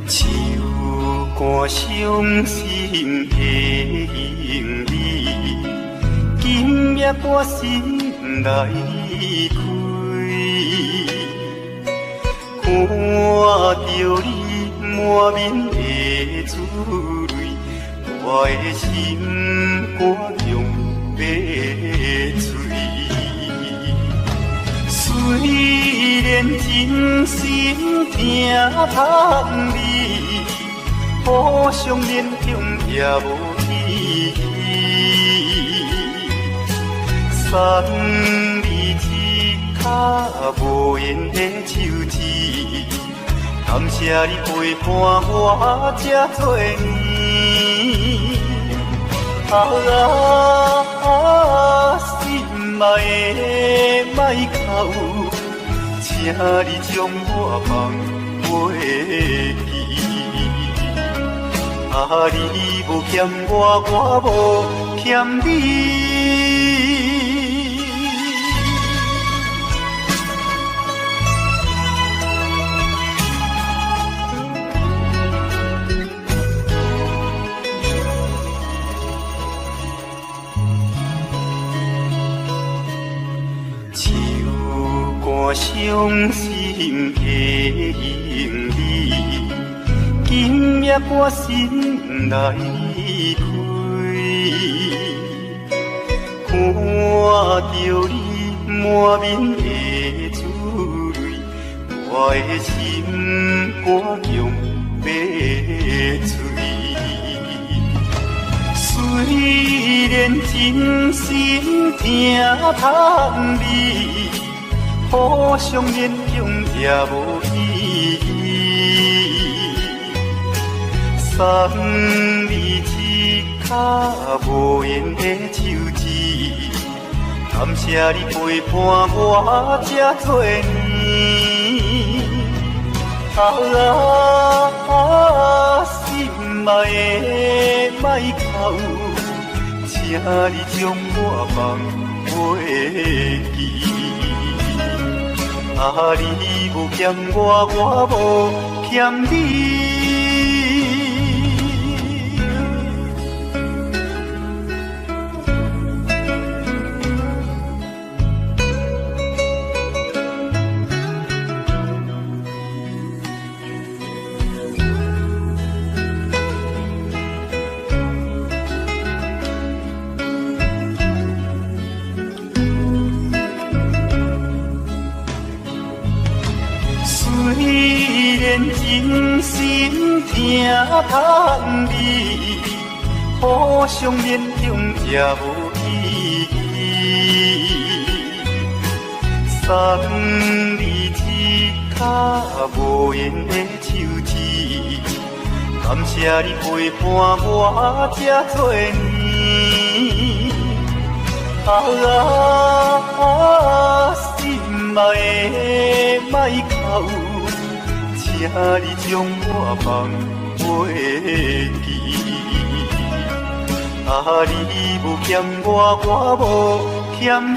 手肝傷心的用你，今夜我心內開，看著你滿面的珠淚，我的心肝強欲碎。雖然真心疼痛你，互相勉強也無意義。送你一跤無緣的手指，感謝你陪伴我這多年。啊，心愛的莫哭，請你將我放袂記。啊，你無欠我，我無欠你。我傷心的用你，今夜我心內開，看著你滿面的珠淚，我的心肝強欲碎。雖然真心疼痛你，互相勉強也無意義。送你一跤無緣的手指，感謝你陪伴我這多年。啊，心愛的莫哭，請你將我放袂記。啊，你無欠我，我無欠你。真心疼痛你，互相勉強也無意義。送你一跤無緣的手指，感謝你陪伴我這多年。啊，心愛的莫哭，請你將我放袂記。啊，你無欠我，我無欠你。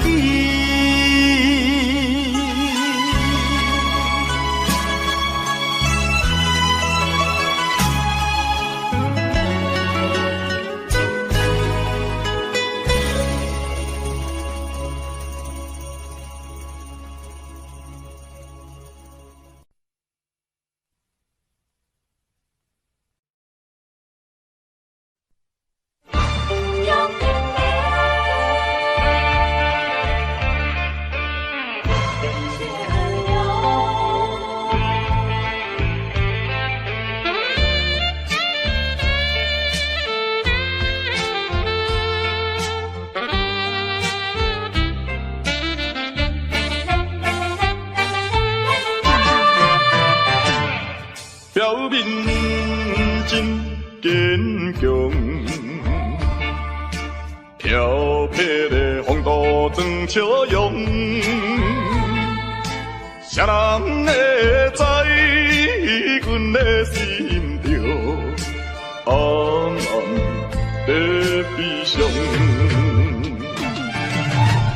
表面真坚强，调皮的风度装笑容，谁人会知阮的心中暗暗的悲伤？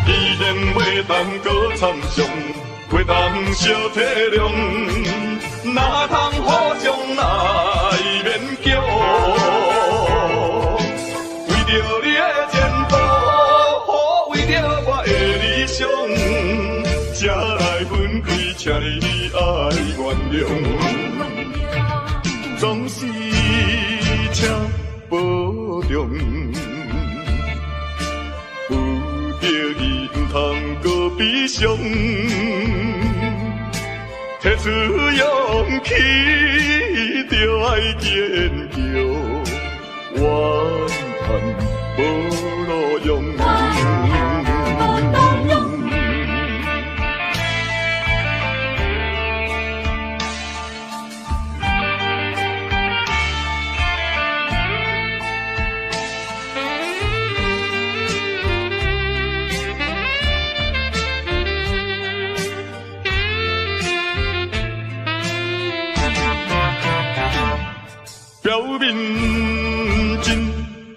既然袂当阁参详，袂当相体谅。哪通互相来勉强？为著你的前途，为著我的理想，才来分开，请你爱原谅。总是请保重，不得已毋通阁悲伤，提出勇气，著爱坚强，怨叹无路用。表面真坚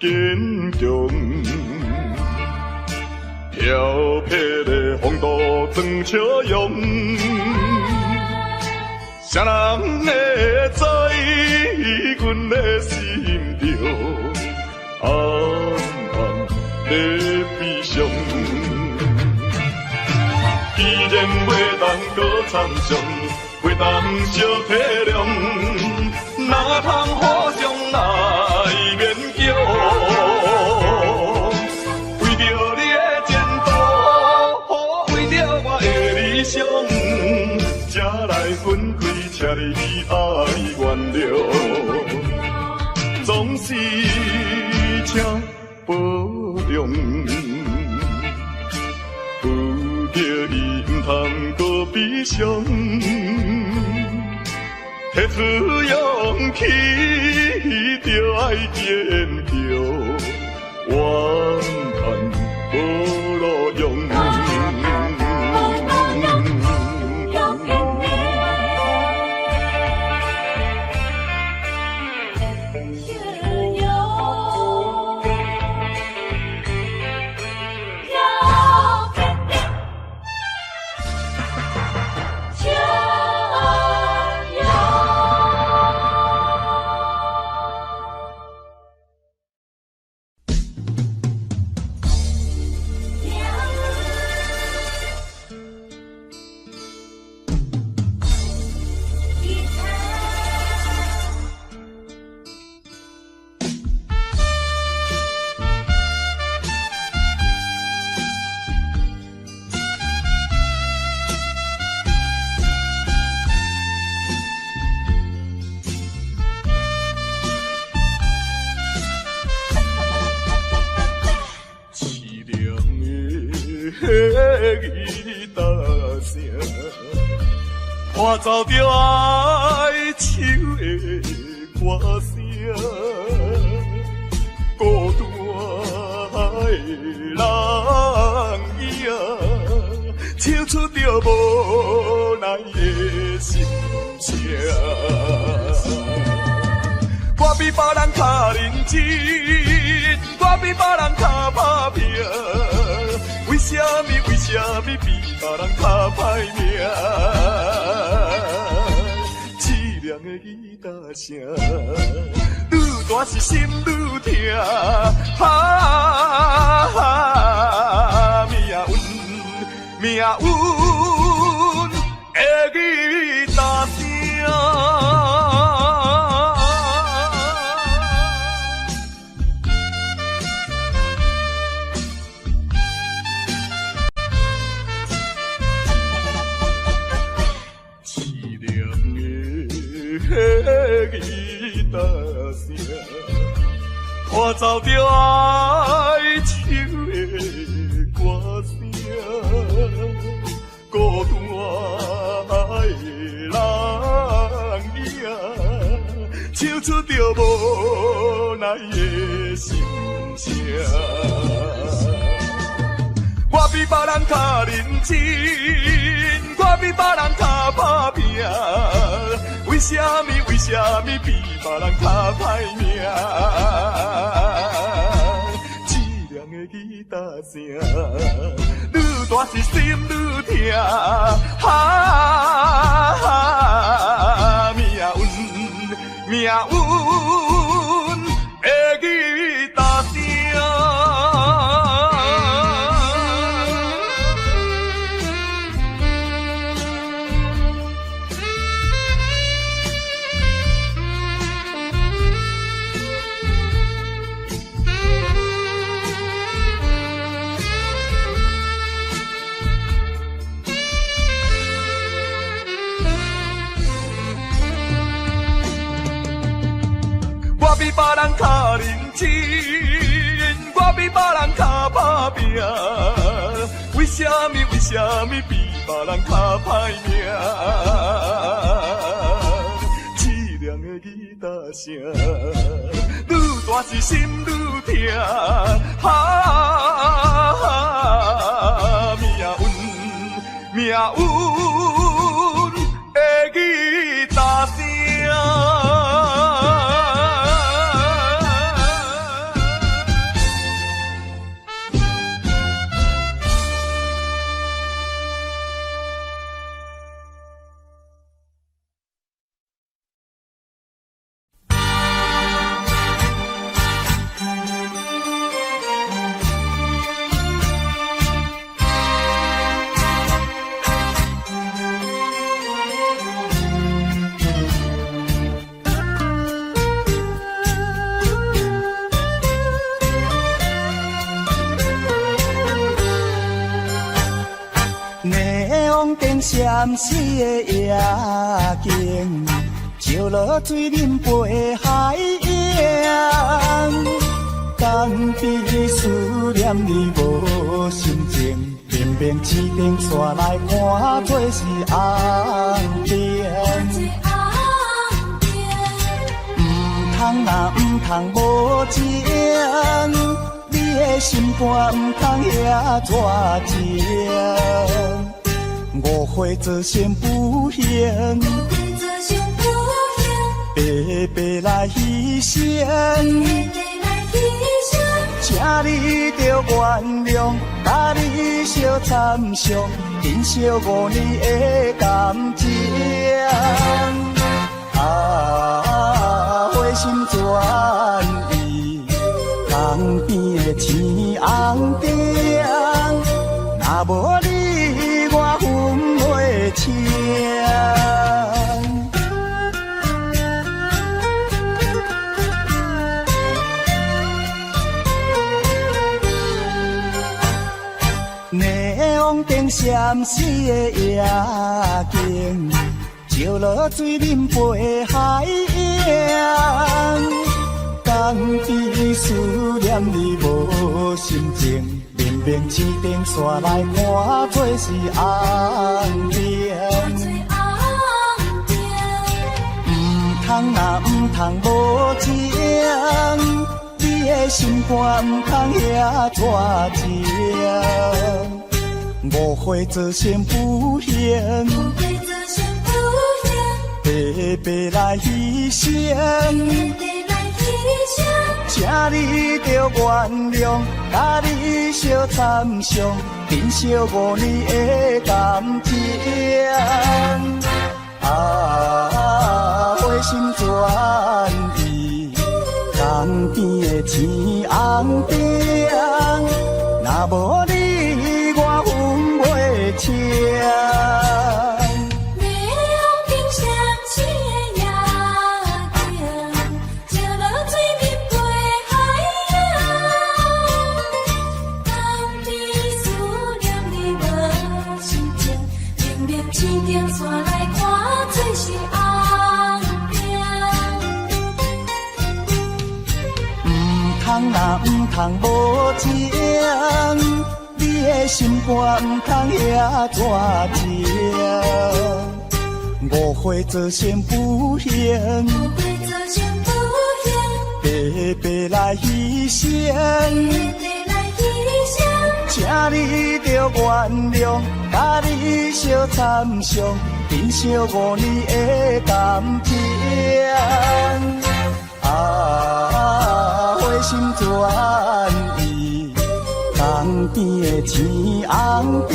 强，飘撇的风度装笑容，啥人会知阮的心中暗暗的悲伤？既然袂当阁参详，袂当相体谅，哪通互相来勉强？为著你的前途，为著我的理想，才来分开，请你爱原谅。总是请保重，不得已毋通阁悲伤。提出勇气，著爱坚强，怨叹无路用。伴奏著哀愁的歌声，孤单的人影，唱出著无奈的心声。我比别人较认真，我比别人较打拼，为啥物？为啥物比别人较歹命？凄凉的吉他声，愈大是心愈疼。啊，命运，命运的吉他声。吉他声，伴奏著哀愁的歌声，孤单的人影，唱出著无奈的心声。我比别人较认真，我比别人较打拼，为啥物？为啥物比别人较歹命？凄凉的吉他声，愈大是心愈疼。哈，命运，命运的吉他声。我比别人較認真，我比別人較打拼，為啥物？為啥物比別人較歹命？淒涼的吉他聲，愈大是心愈疼，哈，命運，命運的吉他聲。閃烁的夜景，照落水面飞海影，江边思念你无心情，明明市灯煞来看做是红灯。毋通啊毋通无情，你的心肝毋通遐绝情。误会造成不幸，白白来牺牲，请你著原谅，佮你相参详，珍惜5年的感情。啊，回心转意，江边的青红灯，若无你，我分袂清。霓虹灯闪烁的夜景，照落水面飞海影，江边思念你无心情。明明市灯煞来看做是红灯，毋通啊毋通无情，你的心肝毋通遐绝情，误会造成不幸，白白来牺牲。请你著原谅，佮你相参详，珍惜5年的感情。啊，回心转意，江边的青红灯，若无你，我分袂清。毋通无情，你的心肝毋通遐绝情，误会造成不幸，白白来牺牲，请你著原谅，佮你相参详，珍惜5年的感情。啊，回心转意，江边的青红灯，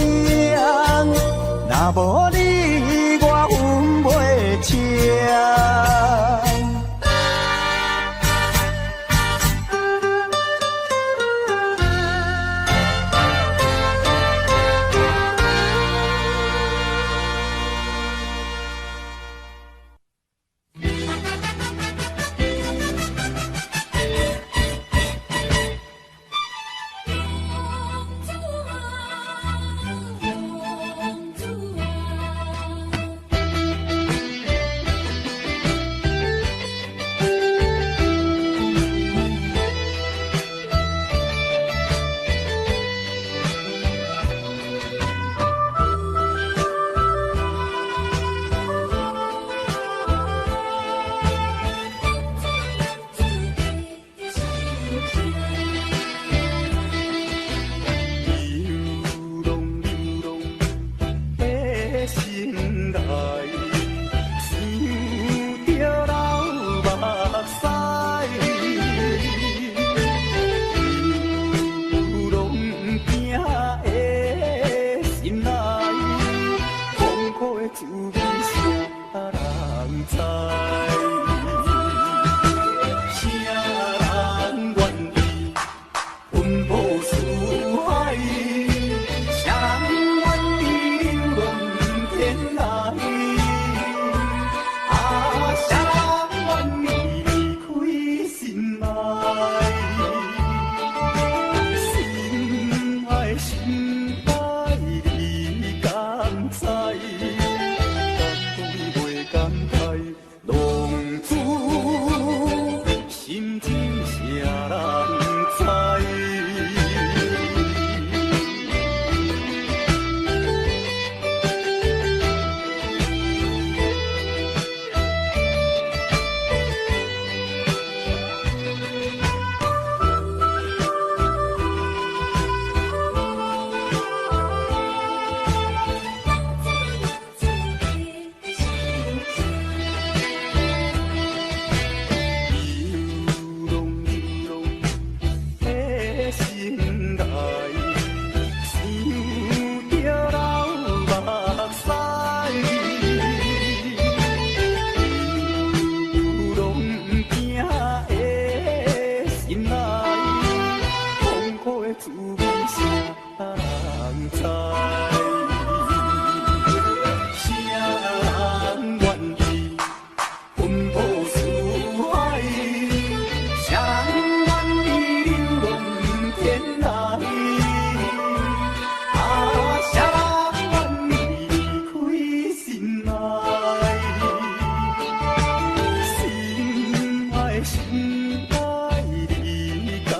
心愛你敢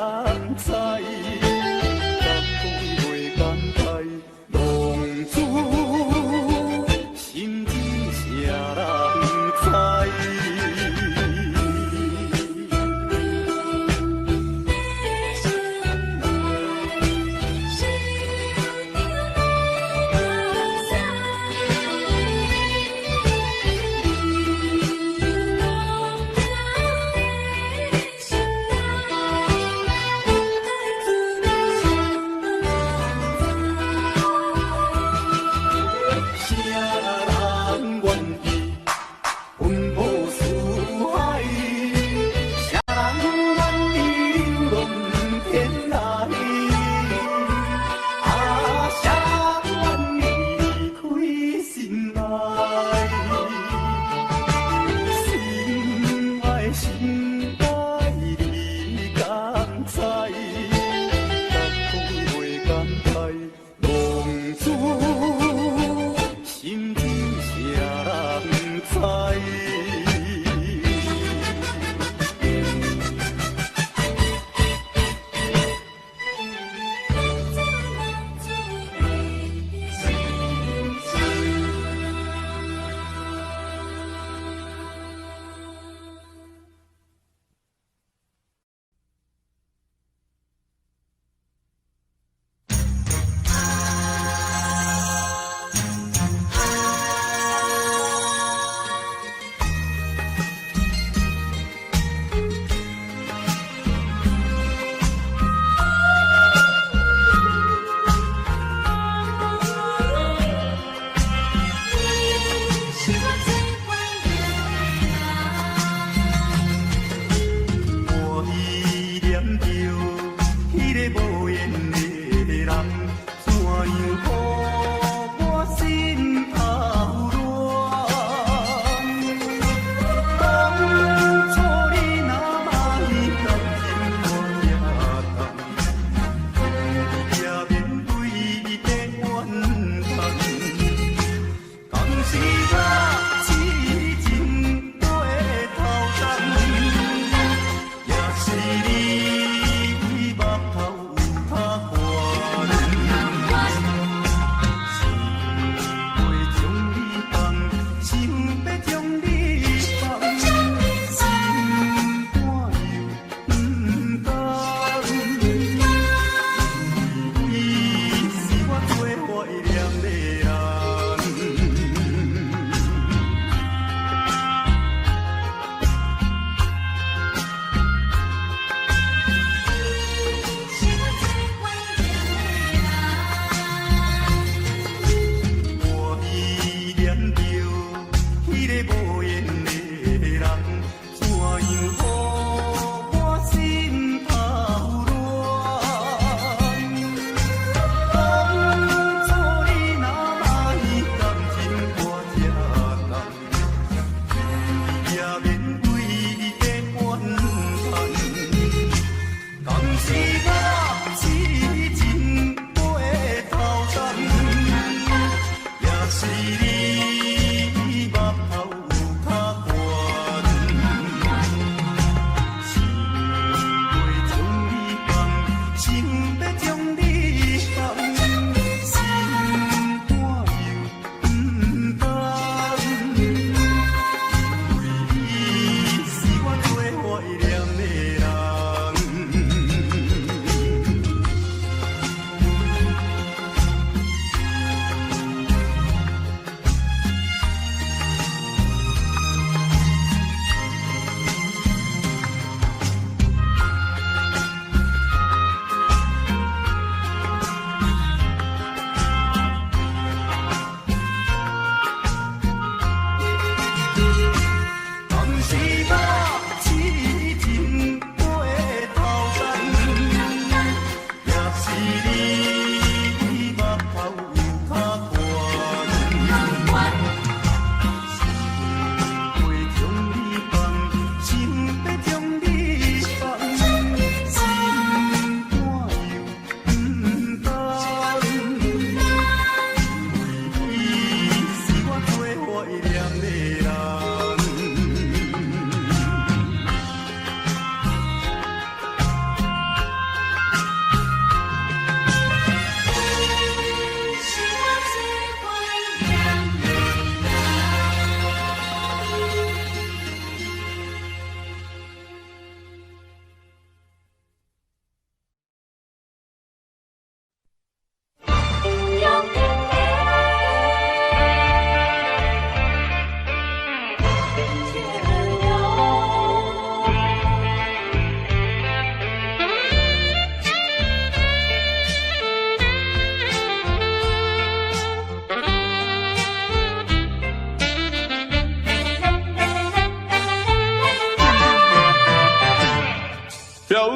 知？敢講袂敢知，浪子心情誰人知？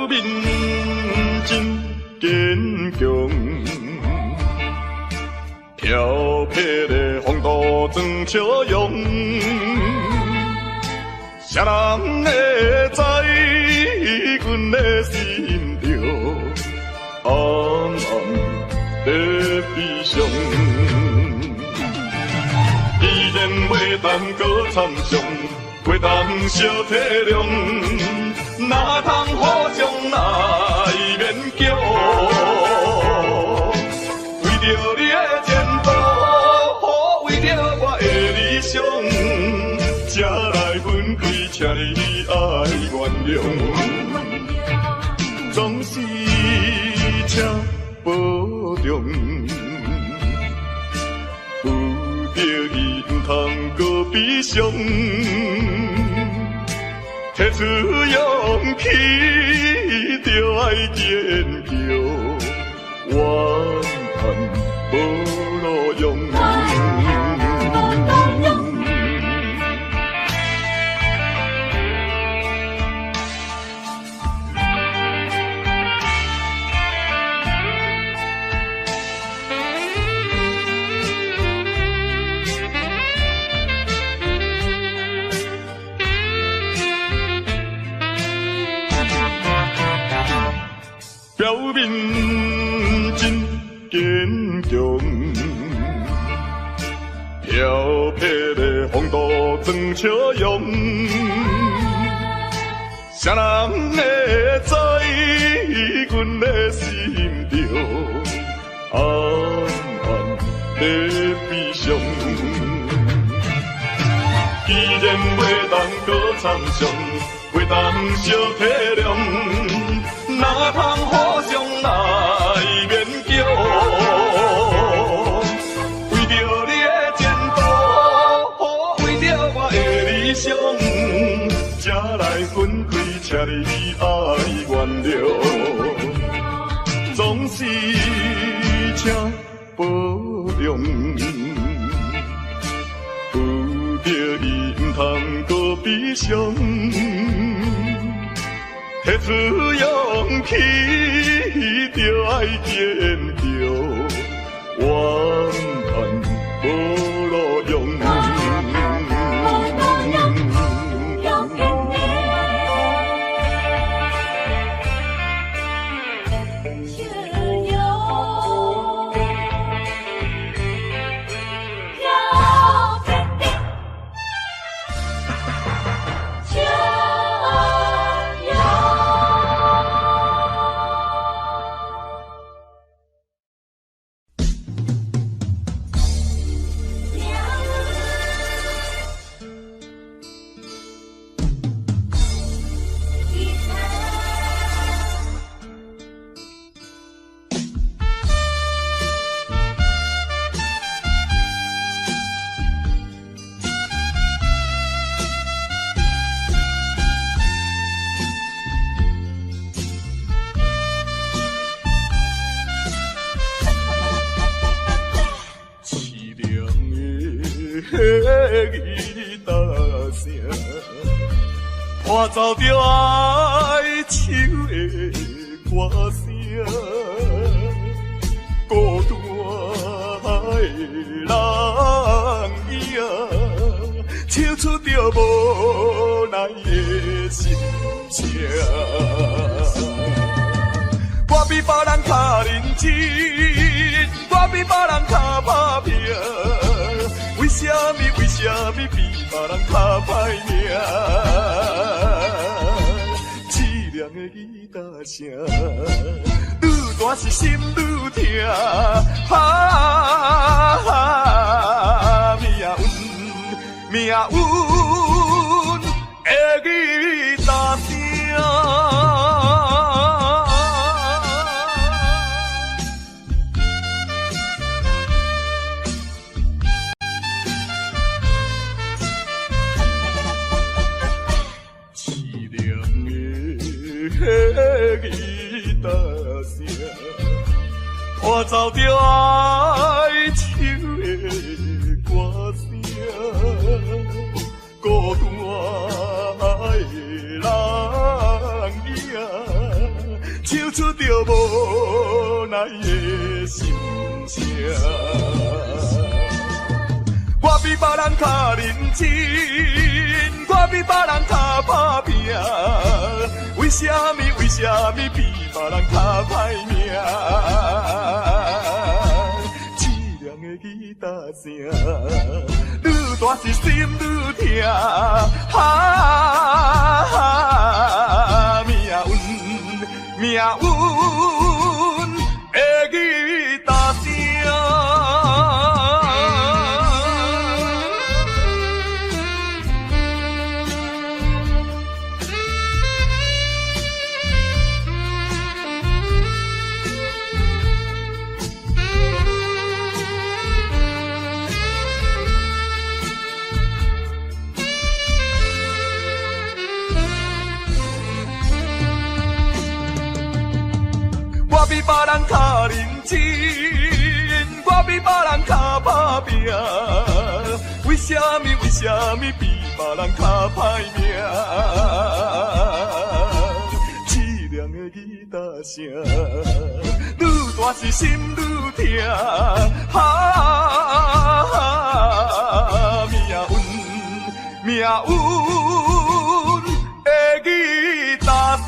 面真堅強，飄泊的風度裝笑容，誰人會知阮的心中暗暗的悲傷？既然袂當閣參詳，袂當相體諒，哪通互相來勉強？為著你的前途，為著我的理想，才來分開，請你愛原諒。總是請保重，不得已毋通閣悲傷，提出勇氣，著愛堅強，怨嘆無路用。表面真堅強，飄泊的風度裝笑容，誰人會知阮的心中暗暗的悲傷？既然袂當閣參詳，袂當相體諒，哪通互相來勉強？為著你的前途，為著我的理想，才來分開，請你愛原諒。總是請保重，不得已毋通閣悲傷。提出勇氣，著愛堅強，怨嘆無路用。伴奏著哀愁的歌聲，孤單的人影，唱出著無奈的心聲。我比別人較認真，我比別人較打拼，為啥物？為啥物比別人較歹命？淒涼的吉他聲，愈大是心愈疼。啊，命運，命運的吉他聲。伴奏著哀愁的歌聲，孤單的人影，唱出著無奈的心聲。我比別人較認真，我比別人較拍拚。為啥物？為啥物比別人較歹命？淒涼的吉他聲，愈大是心愈疼。哈，命運，命運的吉他聲。我比別人較認真，我比別人較拍拚。為啥物？為啥物比別人較歹命？淒涼的吉他聲，愈大是心愈疼。哈，命運，命運的吉他聲。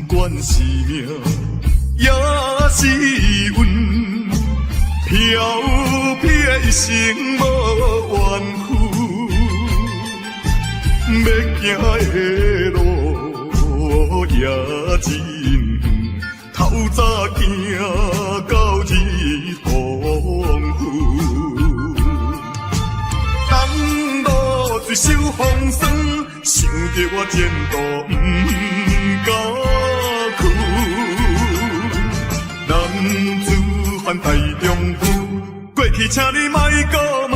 不管是命也是运，飘撇一生無怨负，欲行的路也真远，透早行到日黄昏。东落水受风霜，想著我前途毋敢屈。男子汉大丈夫，过去请你莫阁问，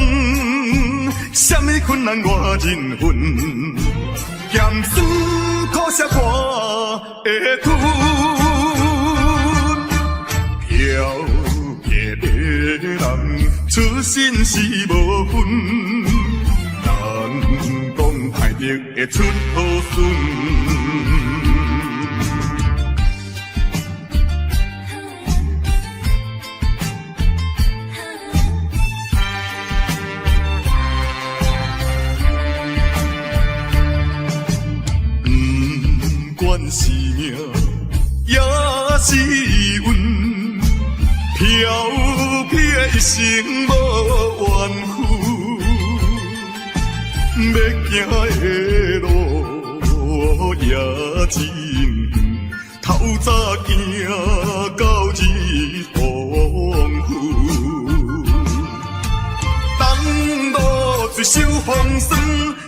啥物困难我认分，咸酸苦涩我会吞。飘撇的人出身是無分，人講歹德會出好孫。不管是命也是运，飘撇一生無怨负，欲行的路也真远，透早行到日黄昏。东落水受风霜，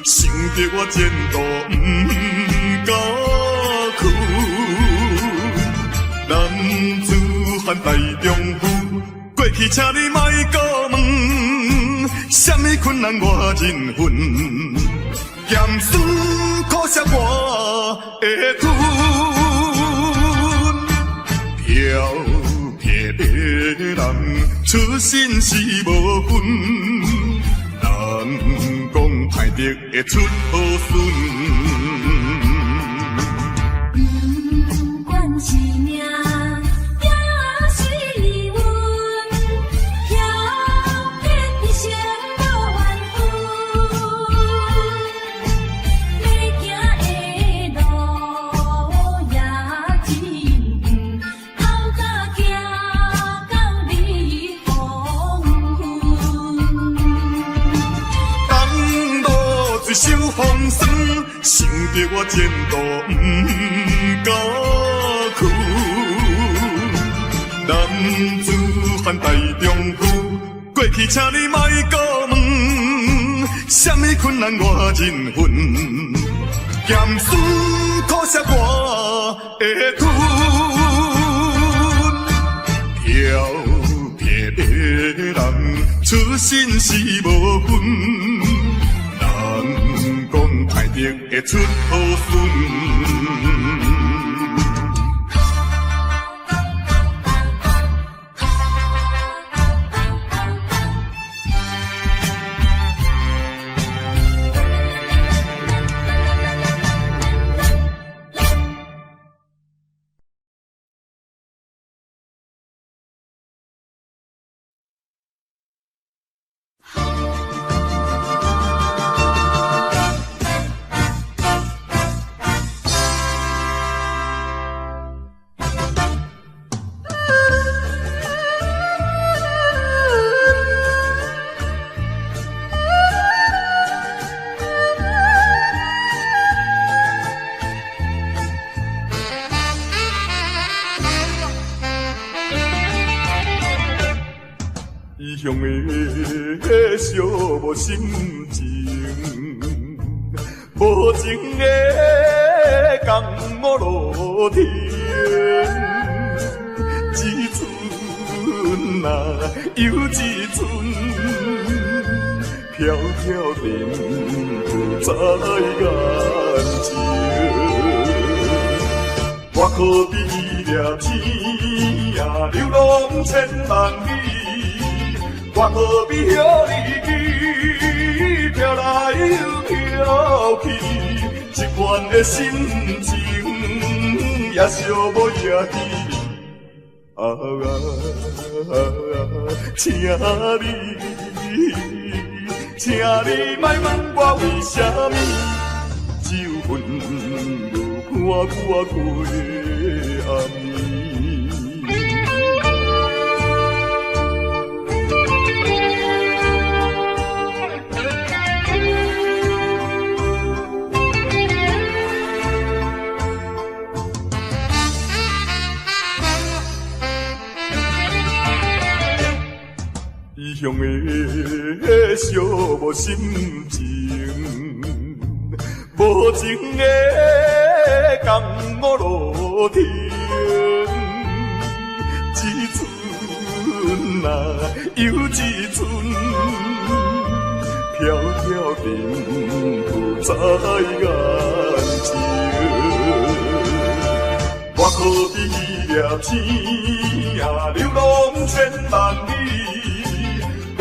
想著我前途毋敢屈。男子汉大丈夫，过去请你莫阁问，啥物困难我认分，咸酸苦涩我会吞。飘撇的人出身是無分，人講歹德會出好孫。不管是命也是運，飄撇一生無怨負，欲行的路也真遠，透早行到日黃昏。東落水受風霜，想著我前途毋敢屈。男子漢大丈夫，過去請你莫閣問，啥物困難我認分，鹹酸苦澀我會吞。調皮的人出身是無分，人講歹德會出好孫。異鄉的寂寞心情，無情的共我落停。一阵啊，又一阵，飘飘沉浮在眼前。我可比粒星啊，流浪千萬里。我何必予你记，飘來又飄去，這款的心情也寂寞也記。啊啊，請你，請你莫問我為啥物，只有阮無伴我過暗暝。異鄉的寂寞心情，無情的共我落停。一阵啊，又一阵，飘飘沉浮在眼前。我可比粒星啊，流浪千萬里。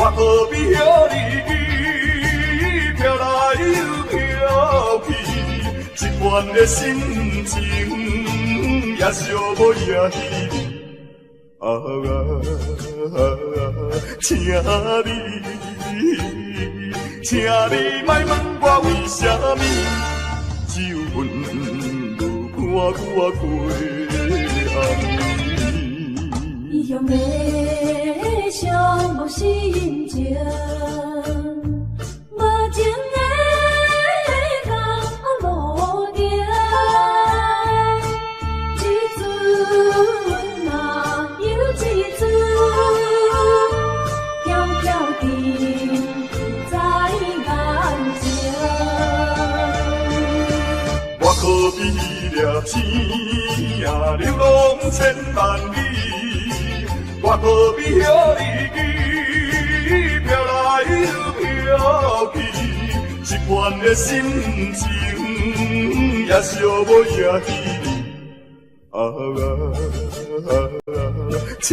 我何必予你记，飘來又飄去，這款的心情也寂寞也稀。啊啊，請你，請你莫問我為啥物，只有阮無伴我過暗暝。異鄉的寂寞心情，無情的共我落停。一阵啊，又一阵，飘飘沉浮在眼前。我可比粒星啊，流浪千萬里。我何必予你记，飄來又飄去，這款的心情也寂寞也稀。啊啊，請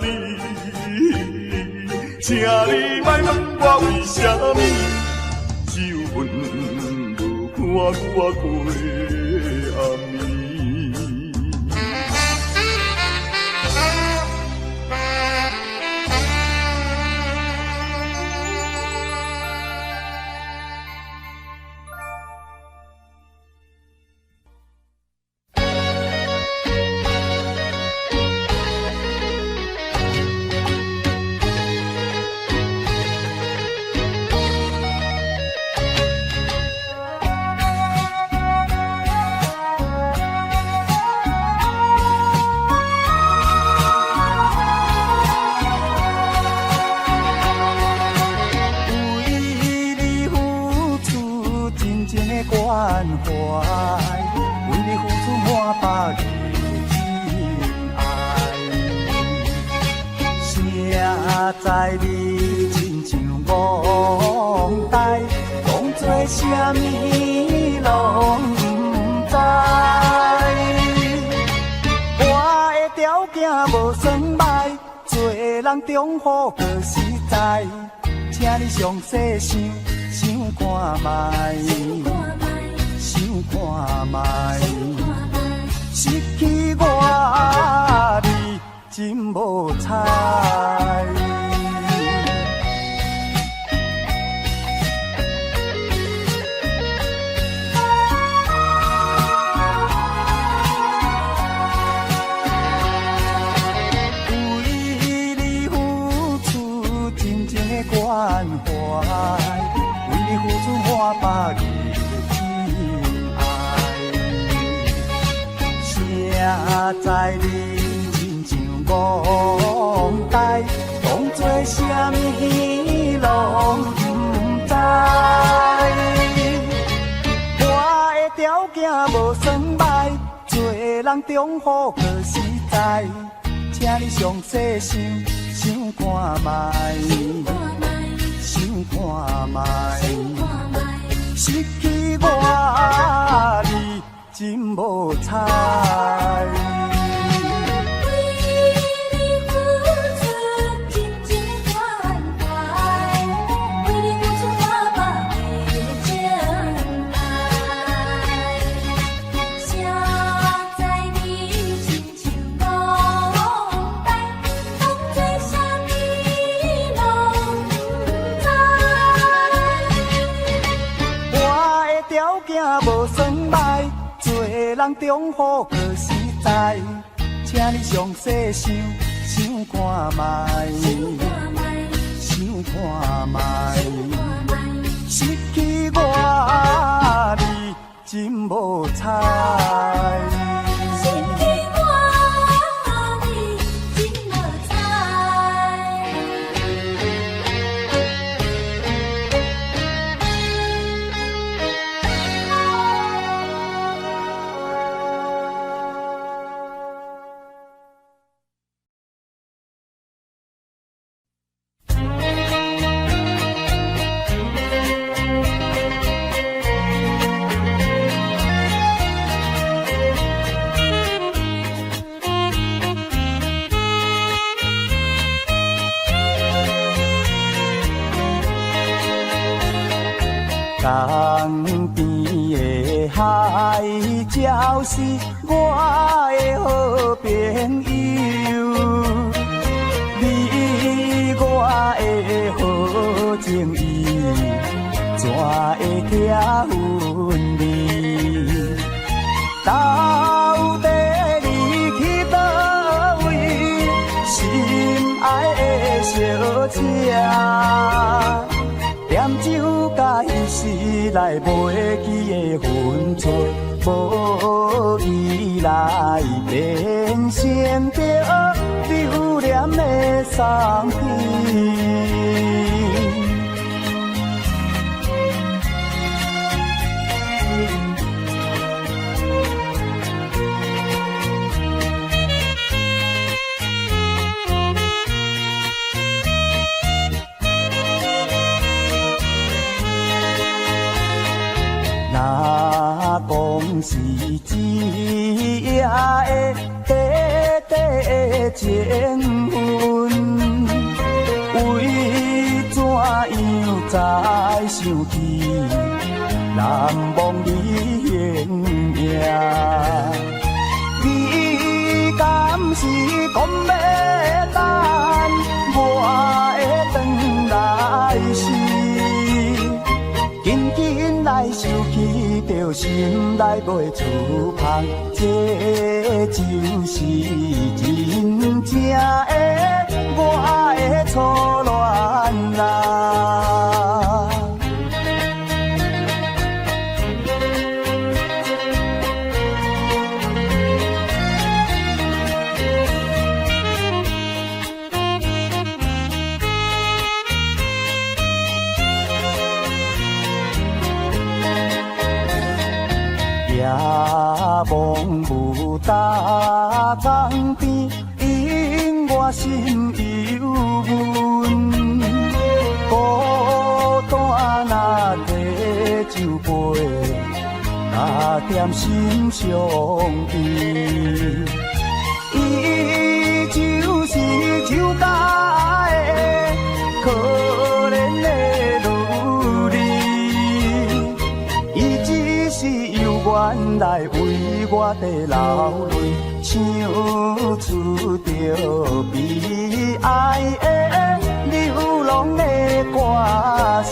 你，請你莫問我為啥物，只有阮無伴我過暗暝。滿腹的情愛。誰知你親像戇呆，當作啥物攏毋知。我的條件無算䆀，做人中好閣實在，請你詳細想想看覓，想看覓，失去我你真無彩。為你付出真情的關懷，為你付出滿腹的情愛。誰知你親像戇呆，當作啥物攏毋知。我的條件無算䆀，做人中好閣實在，請你詳細想想看覓，想看覓，失去我你真無彩。為你付出真情關懷，為你付出滿腹的情愛。誰知你親像戇呆，當作啥物攏毋知。我的條件無算䆀，做人中好閣實在，請你詳細想想看覓，想看覓，失去我你真無彩。失去我你真無彩。江邊的海鳥是我的好朋友，你我的好情義，怎會拆分離？到底你去佗位，心愛的小姐？念酒甲彼時來袂記的分寸，無依來變成著留戀的送別。若講是一夜的短短情分，為怎樣才想起難忘你形影？你敢是講欲等我會轉來時？緊緊來想起，著心內袂出芳，這就是真正的我的初戀啊！夜望無有逐工甜，因我心犹阮。孤單若提酒杯，加添心相依。伊就是酒家的可憐的女兒，伊只是猶原來為我佇流淚，唱出著悲哀的流浪的歌詞。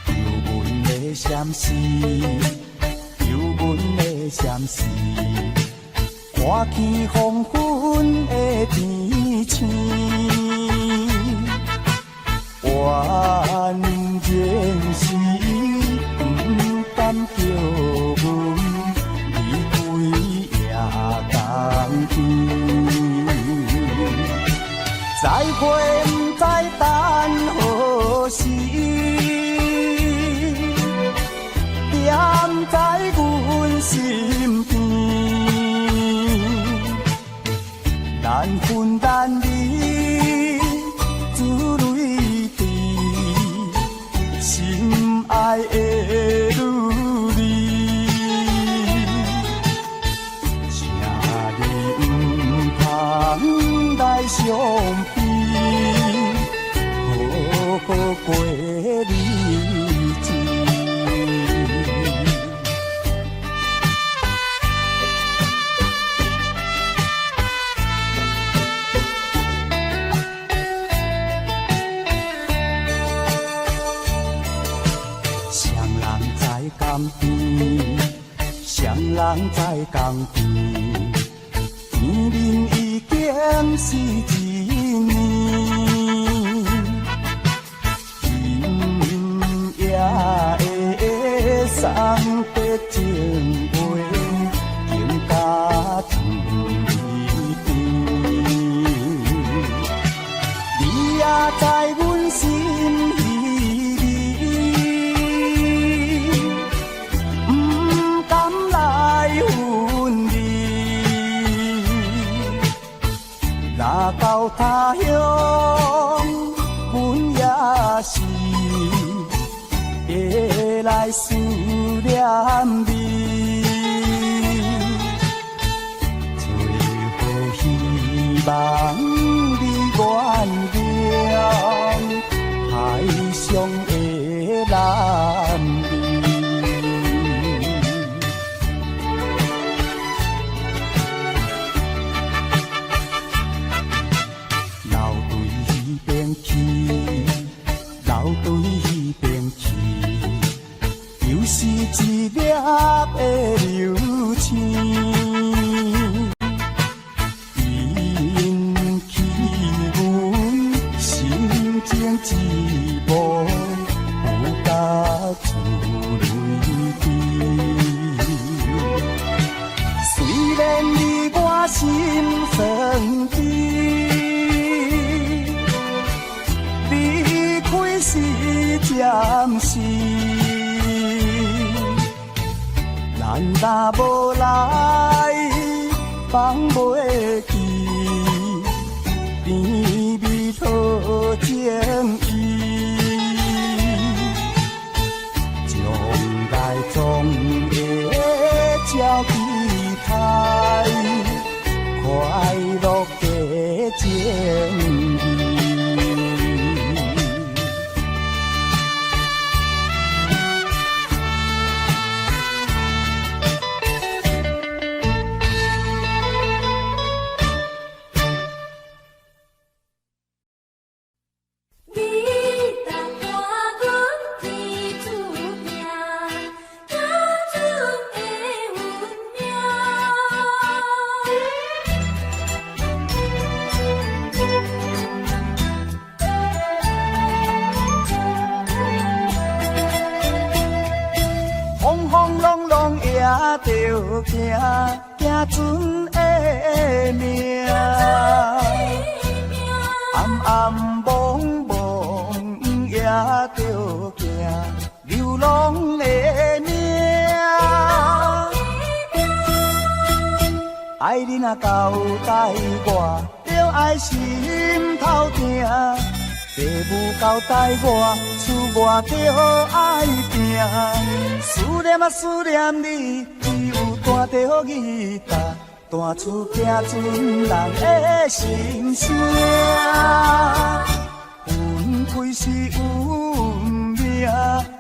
求阮的相思，求阮的相思，看起黃昏的天星，怨然是不甘叫阮離開夜江邊，再會不知等何時。踮在阮身邊，難分難離，珠淚滴，心愛的女兒，請你毋通來相比，好好過日子。誰人在江邊？誰人在江邊？天面已經是一年，今夜的送別情話，更加甜甜。你也在阮心彼暝，不甘來分離。若到他鄉，阮也是會來思念你。最好希望你原諒海上的男兒。留對彼邊去，留對彼邊去，又是一粒的流星，引起阮心情一幕，有甲珠淚滴。雖然你我心酸甜，離開是暫時，咱若無來放袂記，甜蜜討情意，將來總會照期待，快樂的情。行，行船的命。暗暗暛暛也著行，流浪的命。愛你若交代我，著愛心頭疼。爸母交代我，出外著愛拼。思念啊思念你，只有彈著吉他，彈出行船人的心聲。分開是運命，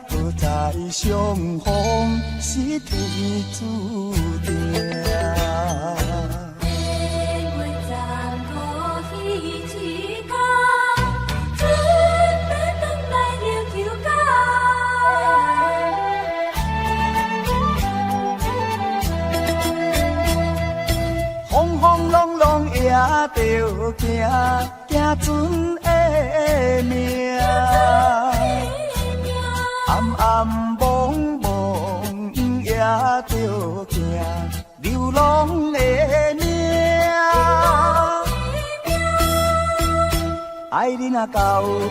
何在相逢是天注定。年月残酷彼一天，准欲转来琉球港。风风浪浪也著行，行船的命。暗暗暛暛也著行，流浪的命。愛你若交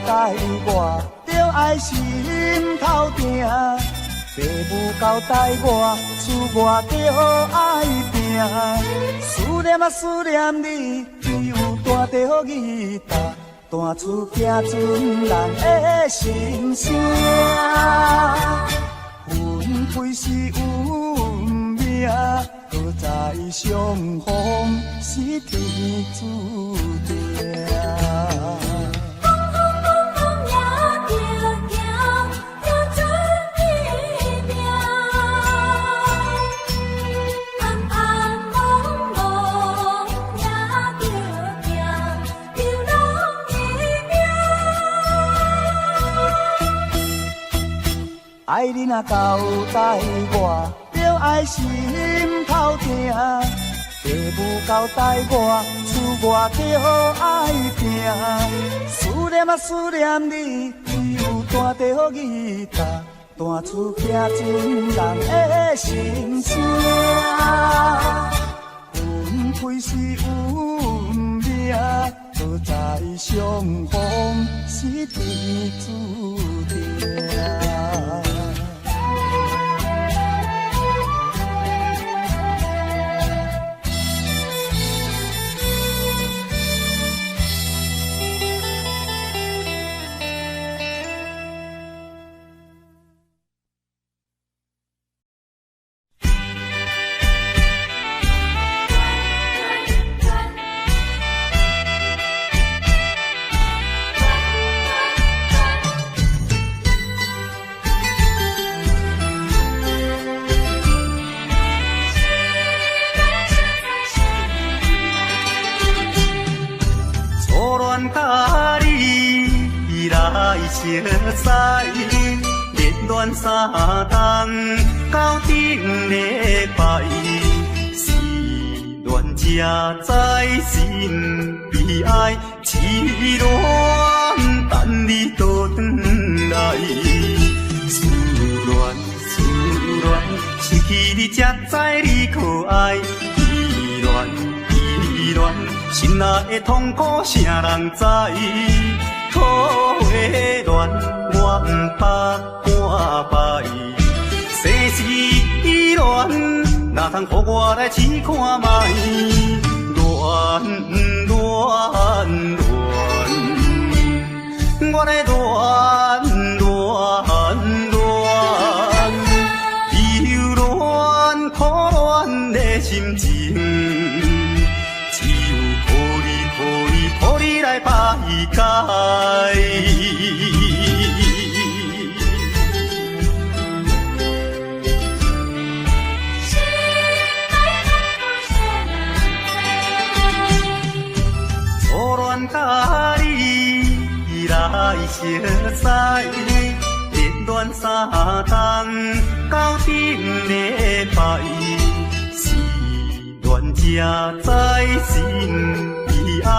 代我，著愛心頭疼。爸母交代我，出外著愛拼。思念啊思念你，只有彈著吉他，彈出行船人的心聲。分開是運命，何在相逢是天注定。風風暛暛也著行，行船的命。暗暗暛暛也著行，流浪的命。愛你若交代我，著愛心頭疼。爸母交代我，出外著愛拼。思念啊思念你，只有彈著吉他，彈出行船人的心聲。分開是運命，何在相逢是天注定。初恋佮你來相知，熱戀三冬到頂禮拜，失戀才知心悲哀，痴戀等你倒轉來。思戀思戀，失去你才知你可愛，依戀依戀，心內的痛苦誰人知？桃花戀，我毋捌半擺，世事依恋，哪通予我來試看覓？戀戀戀，我的戀戀戀，留戀苦戀的心情，只有苦你苦你苦你來排解。心內痛苦誰人知？初戀佮你來相知，熱戀三冬到頂禮拜，失戀才知心悲哀，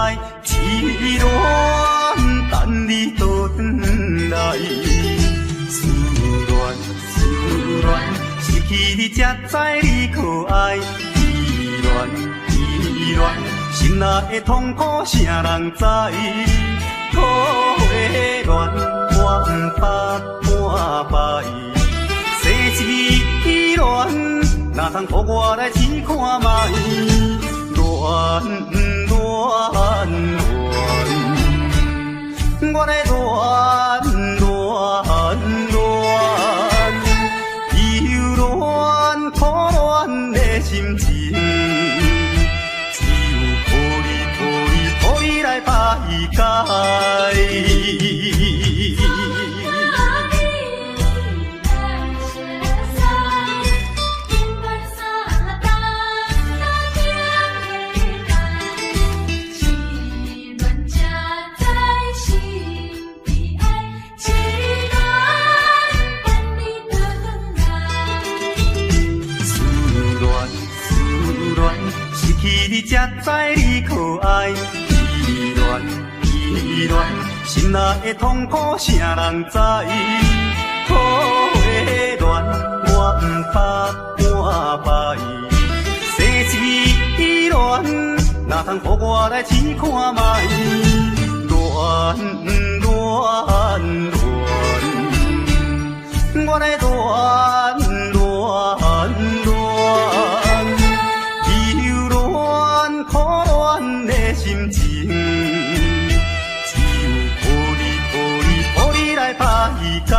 痴戀等你倒轉來。思戀思戀，失去你才知你可愛。依戀依戀，心內的痛苦啥人知？苦的戀，我毋捌半擺。世事依戀，哪通予我來試看覓？戀戀戀，我咧戀戀戀，猶戀苦戀的心情，只有靠你靠你靠你來排解。你來熟似，甘願相擔那點的愛，痴戀才知心悲哀，痴戀等你轉來。思戀思戀，失去你才知你可愛。依戀依戀，心內的痛苦啥人知？苦的戀，我毋捌半擺。世事依戀，哪通予我來試看覓？戀戀戀，我咧戀戀戀，猶戀苦戀的心情，只有靠你靠你靠你來排解。